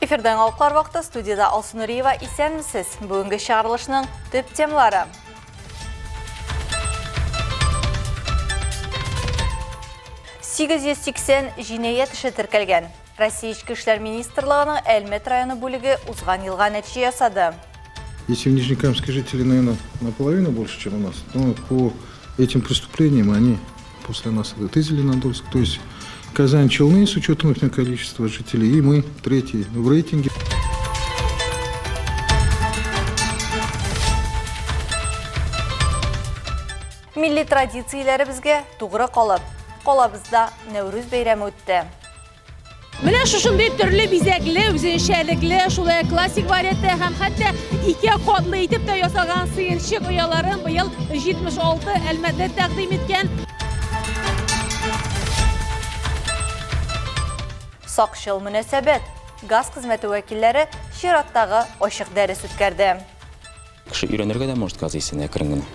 Эфирда яңалыклар вакыты студияда Алсу Нуриева исәнмесез. Бүгенге чыгарылышның төп темалары. 880 җинаять эше теркәлгән. Россия Эчке эшләр министрлыгының Әлмәт районы бүлеге узган елга нәтиҗә ясады. Если в Нижнекамске жители, наверное, наполовину больше, чем у нас, но по этим преступлениям они после нас идут и Зеленодольск, то есть Казань, Челны с учетом их количества жителей, и мы третий в рейтинге. Милли традицияләребезгә тугры калып, калабызда Нәүрүз бәйрәме үтте. Менә шушындый төрле бизәкле, үзенчәлекле, шулай классик вариантта һәм хәтта ике катлы итеп тә ясалган сыерчык ояларын быел 76 әлмәтле тәкъдим иткән. Сакчыл мөнәсәбәт. Газ хезмәте вәкилләре чираттагы ачык дәрес үткәрде. Кеше өйрәнергә дә может газ исенә әкрен генә.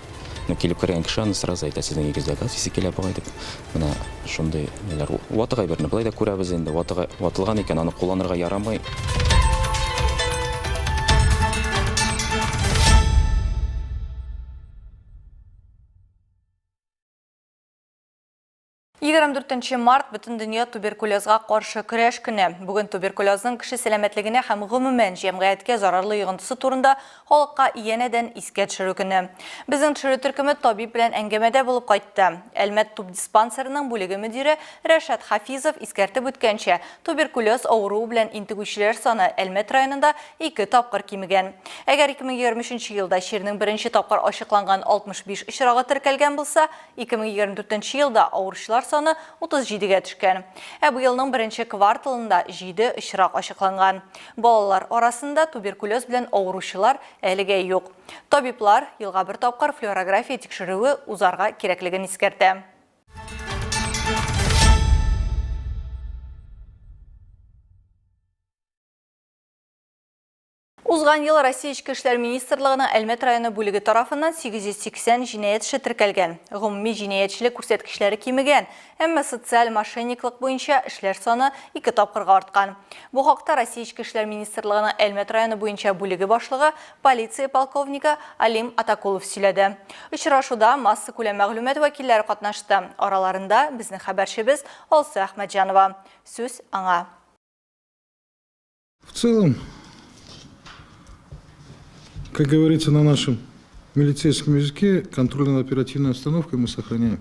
Но килеп кергән кеше аны сразу әйтә, сезнең өегездә газ исе килә бугай дип. Менә шундый ниләр. Ватык әйберне болай да күрәбез инде. Ватык ватылган икән, аны кулланырга ярамый. 24 март Бөтендөнья туберкулезга каршы көрәш көне. Бүген туберкулезның кеше сәламәтлегенә һәм гомумән җәмгыятькә зарарлы йогынтысы турында халыкка янәдән искә төшерү көне. Безнең төшерү төркеме табиб белән әңгәмәдә булып кайтты. Әлмәт тубдиспансерының бүлеге мөдире Рәшат Хафизов искәртеп үткәнчә, туберкулез авыруы белән интегүчеләр саны Әлмәт районында ике тапкыр кимегән. Әгәр 2023 елда чирнең беренче тапкыр ачыкланган 65 очрагы теркәлгән булса, 2024 елда авыручылар саны 37-гә төшкән. Ә быелның беренче кварталында 7 очрак ачыкланган. Балалар арасында туберкулез белән авыручылар әлегә юк. Табиблар елга бер тапкыр флюорография тикшерүе узарга кирәклеген искәртә. Узган ел Россия Эчке эшләр министрлыгының Әлмәт районы бүлеге тарафыннан 880 җинаять эше теркәлгән. Гомуми җинаятьчелек күрсәткечләре кимегән, әмма социаль мошенниклык буенча эшләр саны ике тапкырга арткан. Бу хакта Россия Эчке эшләр министрлыгының Әлмәт районы буенча бүлеге башлыгы, полиция полковнигы Алим Атакулов сөйләде. Очрашуда массакүләм мәгълүмат вәкилләре катнашты. Араларында безнең хәбәрчебез Алсу Әхмәтҗанова. Сүз аңа. В целом, как говорится на нашем милицейском языке, контрольно-оперативной обстановкой мы сохраняем.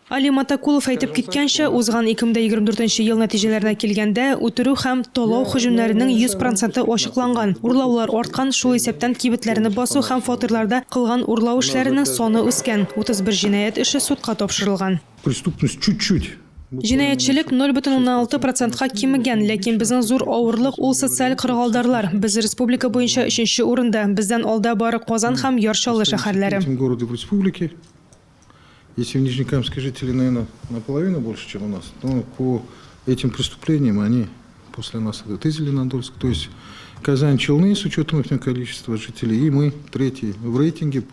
Алим Атакулов әйтеп киткәнчә, узган 2024 ел нәтиҗәләренә килгәндә, үтерү һәм талау һөҗүмнәренең 100 проценты ачыкланган. Урлаулар арткан, шул исәптән кибетләрне басу һәм фатирларда кылган урлау эшләренең саны үскән. 31 җинаять эше судка тапшырылган. Преступность чуть-чуть. Җинаятьчелек 0,6 процентка кимегән, ләкин безнең зур авырлык, ул социаль кырыгалдарлар. Без республика буенча өченче урында, бездән алда бары Казан һәм Яр Чаллы шәһәрләре. Третьем городе в республике. Если в Нижнекамске жителей, наверное, наполовину больше, чем у нас, но по этим преступлениям они после нас идут и Зеленодольск, то есть Казань, Челны с учетом их количества жителей, и мы третий в рейтинге.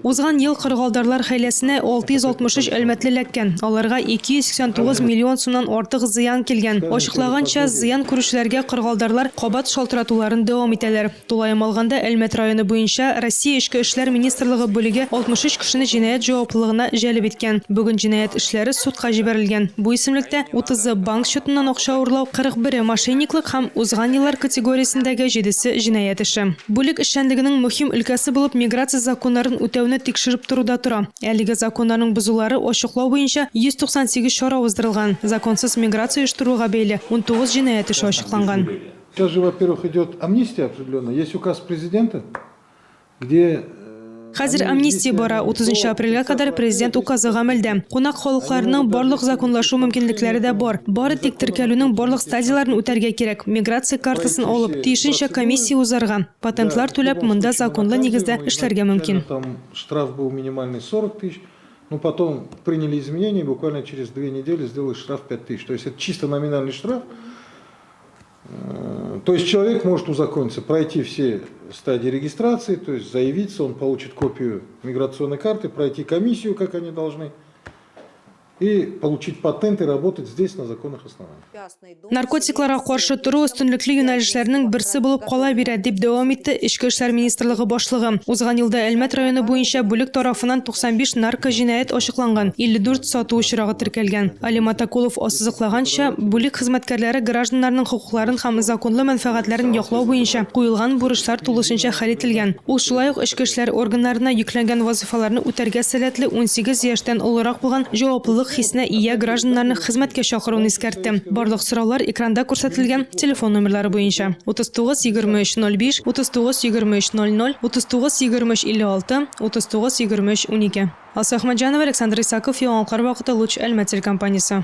Узган ел кырыгалдарлар хәйләсенә 663 әлмәтле эләккән, аларга 289 миллион сумнан артык зыян килгән. Ачыклаганча, зыян күрүчеләргә кырыгалдарлар кабат шалтыратуларын дәвам итәләр. Тулаем алганда, Әлмәт районы буенча Россия Эчке эшләр министрлыгы бүлеге 63 кешене җинаять җаваплылыгына җәлеп иткән. Бүген җинаять эшләре судка җибәрелгән. Бу исемлектә, утызы, банк счетыннан акча урлау, 41-е, мошенниклык һәм узган еллар категориясендәге җидесе җинаять эше. Бүлек эшчәнлегенең мөһим өлкәсе булып миграция законнарын үтәүне тикшереп тору да тора. Әлеге законнарның бозулары ачыклау буенча 198 чара уздырылган, законсыз миграция оештыруга бәйле 19 җинаять эше ачыкланган. Сейчас же, во-первых, идет амнистия определенная. Есть указ президента, где Хәзер амнистия бара, 30 нчы апрельгә кадәр президент указы гамәлдә. Кунак халыкларының барлык законлашу мөмкинлекләре дә бар. Бары тик теркәлүнең барлык стадияләрен үтәргә кирәк, миграция картасын алып, тиешенчә комиссия узарга, патентлар түләп, монда законлы нигездә эшләргә мөмкин. Там штраф был минимальный 40 тысяч, но потом приняли изменения, буквально через 2 недели сделали штраф 5 тысяч. То есть это чисто номинальный штраф. То есть человек может узакониться, пройти все стадии регистрации, то есть заявиться, он получит копию миграционной карты, пройти комиссию, как они должны. И получить патент и работать здесь на законных основаниях. Наркотикларга каршы тору өстенлекле юнәлешләрнең берсе булып кала бирә, дип дәвам итте Эчке эшләр министрлыгы башлыгы. Узган елда Әлмәт районы буенча бүлек тарафыннан 95 наркоҗинаять ачыкланган, 54 сату очрагы теркәлгән. Алим Атакулов ассызыклаганча, бүлек хезмәткәрләре гражданнарның хокукларын һәм законлы мәнфәгатьләрен яклау буенча куелган бурычлар тулысынча хәл ителгән. Ул шулай ук эчке эшләр органнарына йөкләнгән вазыйфаларны үтәргә сәләтле 18 яшьтән олырак булган җаваплылык хисенә ия гражданнарны хезмәткә чакыруын искәртте. Барлык сораулар экранда күрсәтелгән телефон номерлары буенча, 39 23 05, 39 23 00, 39 23 56, 39 23 12. Алсу Әхмәтҗанова, Александр Исаков, Яңалыклар вакыты, Луч Әлмәт телекомпаниясе.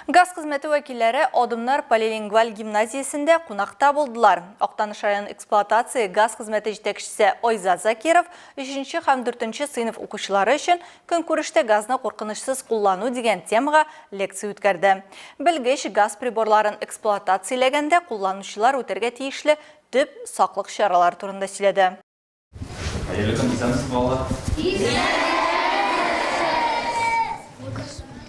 Газ хезмәте вәкилләре Адымнар полилингваль гимназиясендә кунакта булдылар. Актаныш район эксплуатация газ хезмәте җитәкчесе Айзат Закиров өченче һәм дүртенче сыйныф укучылары өчен Көнкүрештә газны куркынычсыз куллану дигән темага лекция үткәрде. Белгеч газ приборларын эксплуатацияләгәндә кулланучылар үтәргә тиешле төп саклык чаралары турында сөйләде. Хәерле көн, исәнмесез, балалар!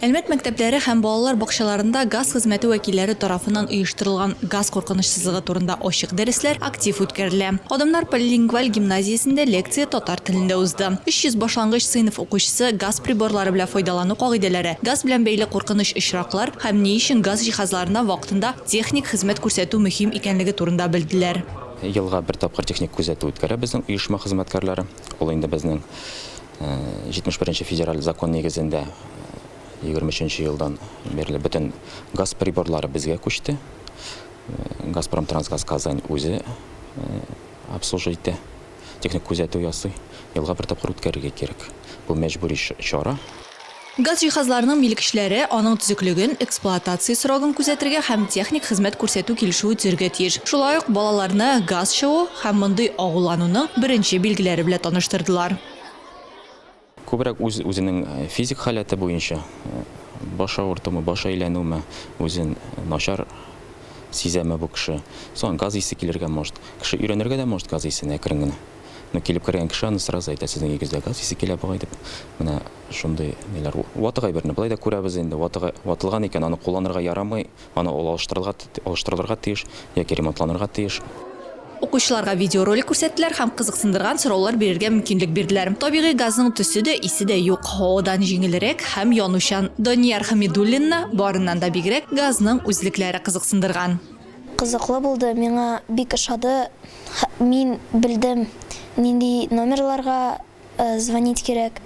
Әлмәт мәктәпләре һәм балалар бакчаларында газ хезмәте вәкилләре тарафыннан оештырылган газ куркынычсызлыгы турында ачык дәресләр актив үткәрелә. Адымнар полилингваль гимназиясендә лекция татар телендә узды. 300 башлангыч сыйныф укучысы газ приборлары белән файдалану кагыйдәләре, газ белән бәйле куркыныч очраклар һәм ни өчен газ җиһазларына вакытында техник хезмәт күрсәтү мөһим икәнлеге турында белделәр. Елга бер тапкыр техник күзәтү үткәрә безнең оешма хезмәткәрләре. Ул инде безнең 71 нче федераль закон нигезендә 23 нче елдан бирле бөтен газ приборлары безгә күчте. Газпром Трансгаз Казань үзе обслуживать итә, техник күзәтү ясый. Елга бер тапкыр үткәрергә кирәк. Бу мәҗбүри чара. Газ җиһазларының милекчеләре аның төзеклеген, эксплуатация срогын күзәтергә һәм техник хезмәт күрсәтү килешүе төзергә тиеш. Шулай ук балаларны газ чыгу һәм мондый агулануның беренче билгеләре белән таныштырдылар. Күбрәк үз үзенең физик халәте буенча, баш авыртумы, баш әйләнүме, үзен начар сизәме бу кеше. Соң газ исе килергә может. Кеше өйрәнергә дә может газ исенә әкрен генә. Ну, килеп кергән кеше аны сразу әйтә, сезнең өегездә газ исе килә бугай дип. Менә шундый ниләр. Ватык әйберне болай да күрәбез инде. Ватык, ватылган икән, аны кулланырга ярамый, аны ул алыштырылга, алыштырылырга тиеш яки ремонтланырга тиеш. Укучыларга видеоролик күрсәттеләр һәм кызыксындырган сораулар бирергә мөмкинлек бирделәр. Табигый газның төсе дә, исе дә юк, һавадан җиңелрәк һәм янучан. Данияр Хәмидуллинны, барыннан да бигрәк, газның үзлекләре кызыксындырган. Кызыклы булды, миңа бик ошады. Мин белдем, нинди номерларга звонить кирәк.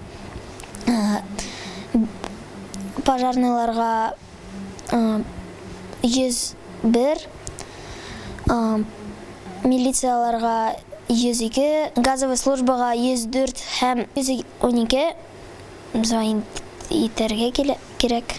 Пожарныйларга 101, милицияларга 102, газовый службага 104 һәм 112. Звонить итәргә кирәк.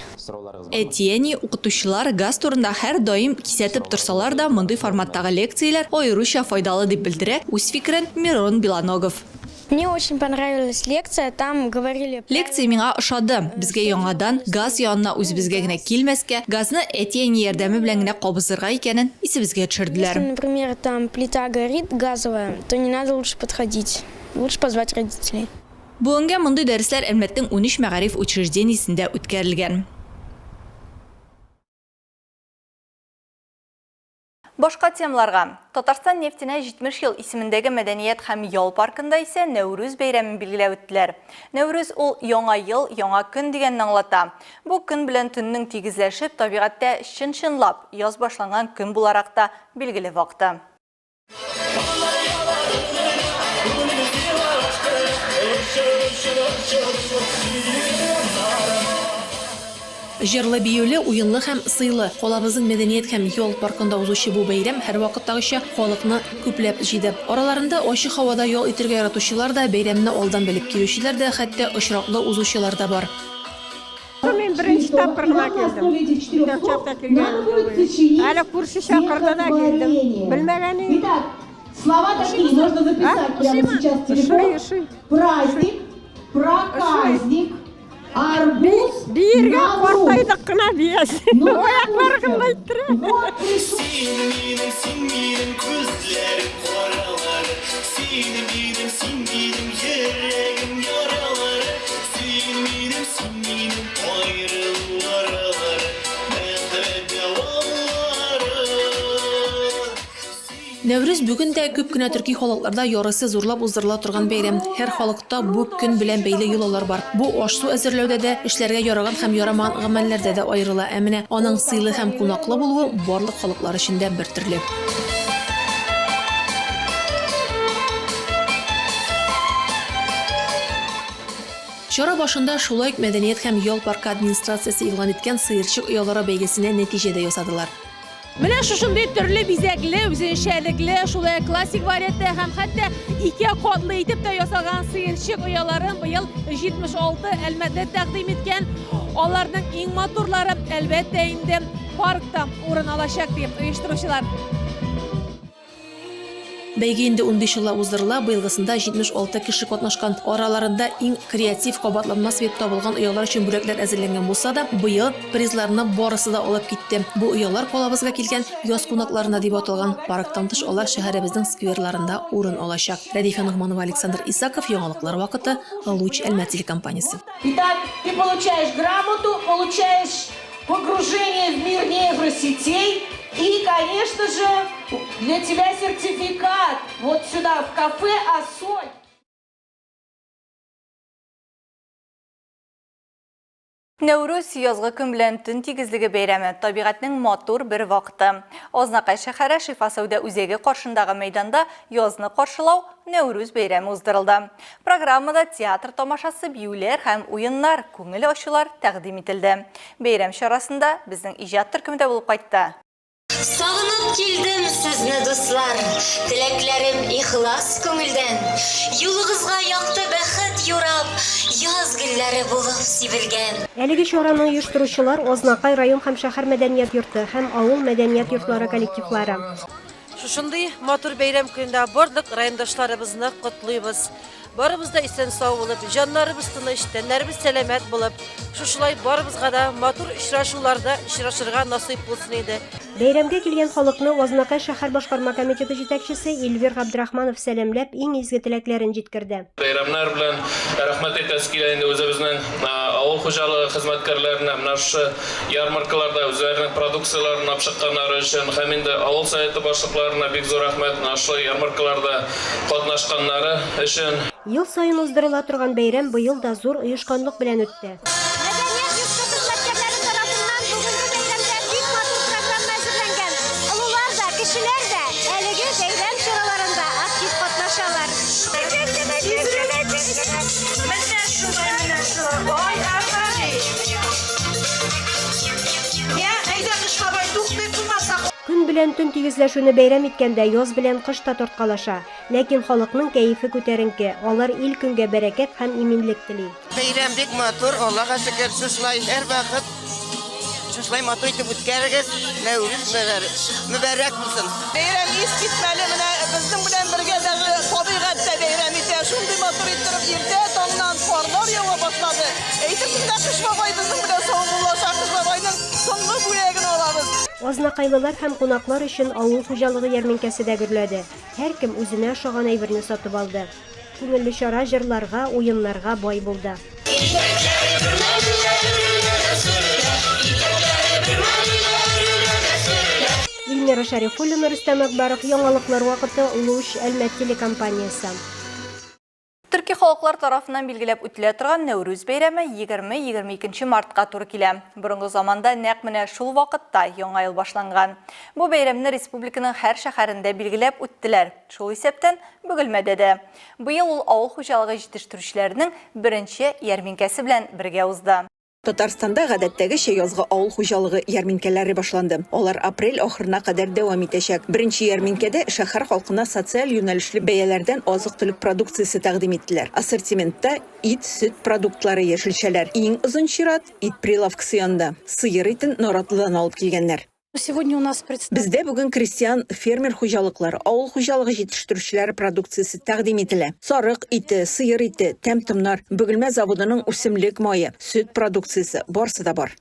Әти-әни, укытучылар газ турында һәрдаим кисәтеп торсалар да, мондый форматтагы лекцияләр аеруча файдалы, дип белдерә үз фикерен Мирон Белоногов. Мне очень понравилась лекция, там говорили. Лекция миңа ошады. Безгә яңадан газ янына үзебезгә генә килмәскә, газны әти-әни ярдәме белән генә кабызырга икәнен исебезгә төшерделәр. Если, например, там плита горит газовая, то не надо лучше подходить, лучше позвать родителей. Бүгенгә мондый дәресләр Әлмәтнең унөч мәгариф учреждениесендә үткәрелгән. Башка темаларга. Татарстан нефтенә 70 ел исемендәге мәдәният һәм ял паркында исә Нәүрүз бәйрәмен билгеләп үттеләр. Нәүрүз ул яңа ел, яңа көн дигәнне аңлата. Бу көн белән төннең тигезләшеп, табигатьтә чын-чынлап яз башланган көн буларак та билгеле вакыты. Җырлы-биюле, уенлы һәм сыйлы. Калабызның мәдәният һәм ял паркында узучы бу бәйрәм һәрвакыттагыча халыкны күпләп җыйды. Араларында ачык һавада ял итергә яратучылар да, бәйрәмне алдан белеп килүчеләр дә, хәтта очраклы узучылар да бар. Мин беренче тапкыр гына килдем. Икенче чакта килгәнем юк иде. Әле күрше чакырды да килдем. Белмәгән идем. Слова такие можно записать прямо сейчас в телефон. Ошый, ошый. Праздник, проказник, арбуз, Биергә навруз. картайдык кына биясе. Ну, Аяклар допустим, гына иттерә. Вот пришел. Син минем, син минем күзләрем каралары, Син минем, син минем йөрәгем яралары. Нәүрүз бүген дә күп кенә төрки халыкларда ярыйсы зурлап уздырыла торган бәйрәм. Һәр халыкта бу көн белән бәйле йолалар бар. Бу аш-су әзерләүдә дә, эшләргә яраган һәм ярамаган гамәлләрдә дә аерыла. Ә менә аның сыйлы һәм кунаклы булуы барлык халыклар өчен дә бертөрле. Чара башында шулай ук Мәдәният һәм ял паркы администрациясе игълан иткән сыерчык оялары бәйгесенә нәтиҗә дә ясадылар. Менә шушындый төрле бизәкле, үзенчәлекле, шулай ук классик вариантта һәм хәтта ике катлы итеп тә ясалган сыерчык ояларын быел 76 әлмәтле тәкъдим иткән. Аларның иң матурлары, әлбәттә инде, паркта урын алачак, ди оештыручылар. Бәйге инде 15 еллап уздырыла, быелгысында 76 кеше катнашкан. Араларында иң креатив, кабатланмас дип табылган оялар өчен бүләкләр әзерләнгән булса да, быел призларны барысы да алып китте. Бу оялар калабызга килгән яз кунакларына дип аталган. Парктан тыш алар шәһәребезнең скверларында урын алачак. Рәдифә Ногманова, Александр Исаков, Яңалыклар вакыты, Луч Әлмәт телекомпаниясе. Итак, ты получаешь грамоту, получаешь погружение в мир нейросетей и, конечно же, для тебя сертификат вот сюда, в кафе «Ассоль». Нәүрүз, язгы көн белән төн тигезлеге бәйрәме, табигатьнең матур бер вакыты. Азнакай шәһәре Шифа сәүдә үзәге каршындагы мәйданда язны каршылау Нәүрүз бәйрәме уздырылды. Программада театр тамашасы, биюләр һәм уеннар, күңел ачулар тәкъдим ителде. Бәйрәм чарасында безнең иҗат төркеме дә булып кайтты. Сагынып килдем сезне, дуслар, Теләкләрем ихлас күңелдән. Юлыгызга якты бәхет юрап, Яз гөлләре булып сибелгән. Әлеге чараны оештыручылар, Азнакай район һәм шәһәр мәдәният йорты һәм авыл мәдәният йортлары коллективлары. Шушындый матур бәйрәм көнендә барлык райондашларыбызны котлыйбыз. Барыбыз да исән-сау булып, җаннарыбыз тыныч, тәннәребез сәламәт булып, шушылай барыбызга да матур очрашуларда очрашырга насыйп булсын иде. Бәйрәмгә килгән халыкны Азнакай шәһәр башкарма комитеты җитәкчесе Эльвир Габдрахманов сәламләп, иң изге теләкләрен җиткерде. Бәйрәмнәр белән рәхмәт әйтәсе килә инде үзебезнең авыл хуҗалыгы хезмәткәрләренә, менә шушы ярмаркаларда үзләренең продукцияләрен алып чыкканнары өчен һәм инде авыл советы башлыкларына бик зур рәхмәт менә шушы ярмаркаларда катнашканнары өчен. Ел саен уздырыла торган бәйрәм быел да зур оешканлык белән үтте. Мәдәният йорты хезмәткәрләре тарафыннан бүгенге бәйрәмгә бик матур программа әзерләнгән. Олылар да, кечеләр дә әлеге бәйрәм чараларында актив катнашалар. Көн белән төн тигезләшүне бәйрәм иткәндә яз белән кыш та тарткалаша. Ләкин халыкның кәефе күтәренке, алар ил-көнгә бәрәкәт һәм иминлек тели. Бәйрәм бик матур, Аллага шөкер, шушылай һәрвакыт шушылай матур итеп үткәрегез. Нәүрүз мөбарәк булсын. Бәйрәм искитмәле, менә безнең белән бергә даже табигать тә бәйрәм итә. Шундый матур иттереп иртә таңнан карлар ява башлады. Әйтерсең дә Кыш бабай безнең белән саубуллаша, Кыш бабайның соңгы бүләген алабыз. Азнакайлылар һәм кунаклар өчен авыл хуҗалыгы ярминкәсе дә гөрләде. Һәркем үзенә ошаган әйберне сатып алды. Күңелле чара җырларга, уеннарга бай булды. Илмира Шәрифуллина, Рөстәм Әкбаров, Яңалыклар вакыты, Луч, Әлмәт телекомпаниясе. Төрки халыклар тарафыннан билгеләп үтелә торган Нәүрүз бәйрәме 20-22 мартка туры килә. Борынгы заманда нәкъ менә шул вакытта Яңа ел башланган. Бу бәйрәмне республиканың һәр шәһәрендә билгеләп үттеләр. Шул исәптән, Бөгелмәдә дә. Быел ул авыл хуҗалыгы җитештерүчеләренең беренче ярминкәсе белән бергә узды. Татарстанда гадәттәгечә язгы авыл хуҗалыгы ярминкәләре башланды. Алар апрель ахырына кадәр дәвам итәчәк. Беренче ярминкәдә шәһәр халкына социаль юнәлешле бәяләрдән азык-төлек продукциясе тәкъдим иттеләр. Ассортиментта, ит, сөт продуктлары, яшелчәләр. Иң озын чират, ит прилавкасы янында. Сыер итен Наратлыдан алып килгәннәр. Бездә бүген крестьян, фермер хуҗалыклары, авыл хуҗалыгы җитештерүчеләре продукциясе тәкъдим ителә. Сарык ите, сыер ите, тәм-томнар, Бөгелмә заводының үсемлек мае, сөт продукциясе, барысы да бар.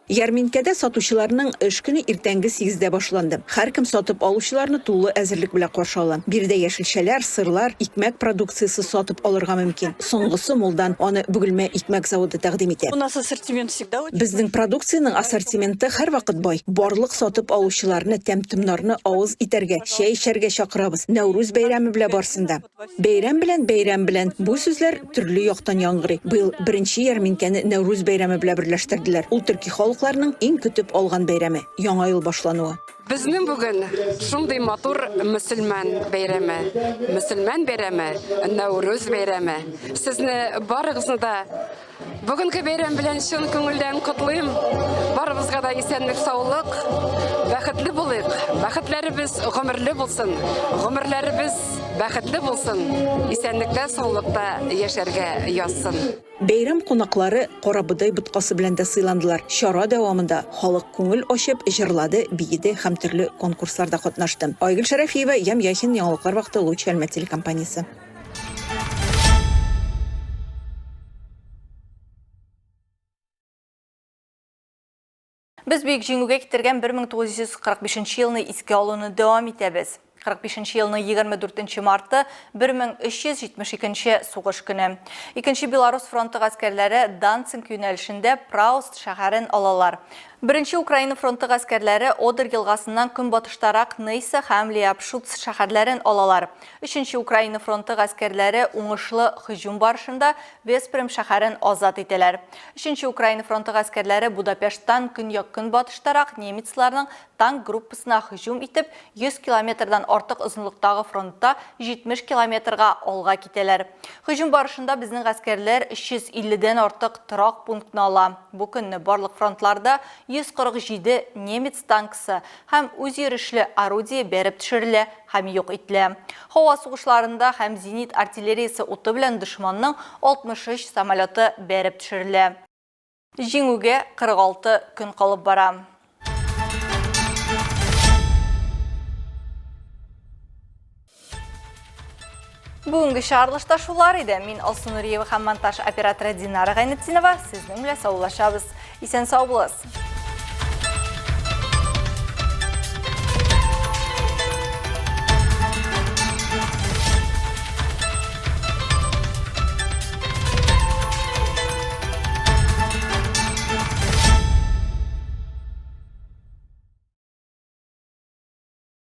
Ярминкәдә сатучыларның эш көне иртәнге сигездә башланды. Һәркем сатып алучыларны тулы әзерлек белән каршы ала. Биредә яшелчәләр, сырлар, икмәк продукциясе сатып алырга мөмкин. Соңгысы мулдан, аны Бөгелмә икмәк заводы тәкъдим итә. У нас ассортимент всегда очень. Безнең продукциянең ассортименты һәрвакыт бай. Барлык сатып алучыларны тәм-томнарны авыз итәргә, чәй эчәргә чакырабыз. Нәүрүз бәйрәме белән барсын да. Бәйрәм белән, бәйрәм белән. Бу сүзләр төрле яктан яңгырый. Быел беренче ярминкәне Нәүрүз бәйрәме белән берләштерделәр. Ул төрки халыкларның иң көтеп алган бәйрәме, Яңа ел башлануы. Безнең бүген шундый матур мөселман бәйрәме. Мөселман бәйрәме, Нәүрүз бәйрәме. Сезне барыгызны да Бүгенге бәйрәм белән чын күңелдән котлыйм. Барыбызга да исәнлек-саулык, бәхетле булыйк. Бәхетләребез гомерле булсын, гомерләребез бәхетле булсын, исәнлектә, саулыкта яшәргә язсын. Бәйрәм кунаклары карабодай боткасы белән дә сыйландылар. Чара дәвамында халык күңел ачып, җырлады, биеде һәм төрле конкурсларда катнашты. Айгөл Шәрәфиева, Ям Яхин, Яңалыклар вакыты, Луч Әлмәт телекомпаниясе. Без Бөек Җиңүгә китергән 1945 елны искә алуны дәвам итәбез. 45 елның 24 марты 1372 сугыш көне. Икенче Белорус фронты гаскәрләре Данцинг юнәлешендә Прауст шәһәрен алалар. Беренче Украина фронты гаскәрләре Одер елгасыннан көнбатыштарак Нейса һәм Лиапшуц шәһәрләрен алалар. Өченче Украина фронты гаскәрләре уңышлы һөҗүм барышында Веспрем шәһәрен азат итәләр. Өченче Украина фронты гаскәрләре Будапешттан көньяк-көнбатыштарак немецларның танк группасына һөҗүм итеп, 100 километрдан артык озынлыктагы фронтта 70 километрга алга китәләр. Һөҗүм барышында безнең гаскәрләр 350 дән артык торак пунктны ала. Бу көнне барлык фронтларда 147 немец танкысы һәм үзйөрешле орудие бәреп төшерелә һәм юк ителә. Һава сугышларында һәм зенит артиллериясе уты белән дошманның 63 самолеты бәреп төшерелә. Җиңүгә 46 көн калып бара. Бүгенге чыгарылышта шулар иде. Мин Алсу Нуриева һәм монтаж операторы Динара Гайнетдинова сезнең белән саубуллашабыз. Исән сау булыгыз.